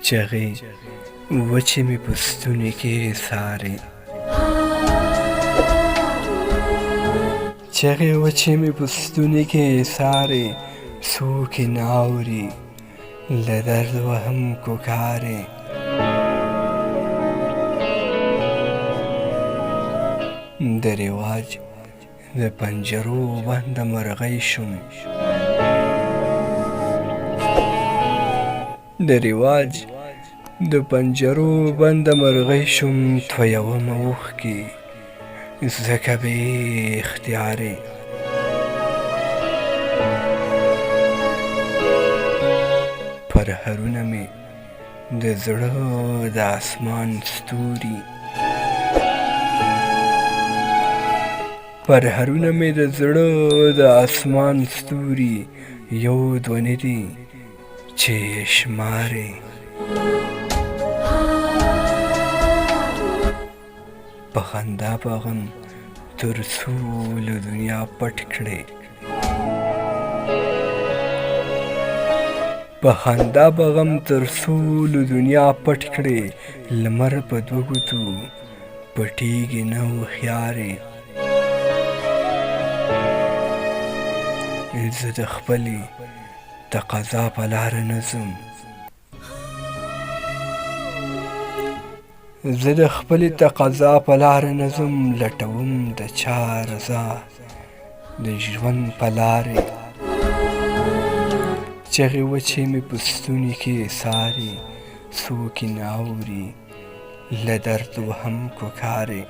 چغې وچې مې په ستوني کې سارې، چغې وچې مې په ستوني کې سارې، څوک یې نه اوري له درد وهم کوکارې. د رواج د پنجرو بنده مرغۍ شوم، د رواج د پنجرو بنده مرغۍ شوم، تویومه اوښکې ځکه بې اختیارې. پرهرونه مې د زړه د اسمان ستوري، پرهرونه مې د زړه د اسمان ستوري، یو دوه نه دي چې یې شمارې. په خندا به غم تر څو له دنیا پټ کړې، په خندا به غم تر څو له دنیا پټ کړې، لمر په دوه ګوتو پټېږي نه هوښیارې. زه د خپلې تقاضا په لاره نه ځم، زه د خپلې تقاضا په لاره نه ځم، لټوم د چا رضا د ژوند په لارې. چغې وچې مې په ستوني کې سارې، څوک یې نه اوري له درد وهم کوکارې.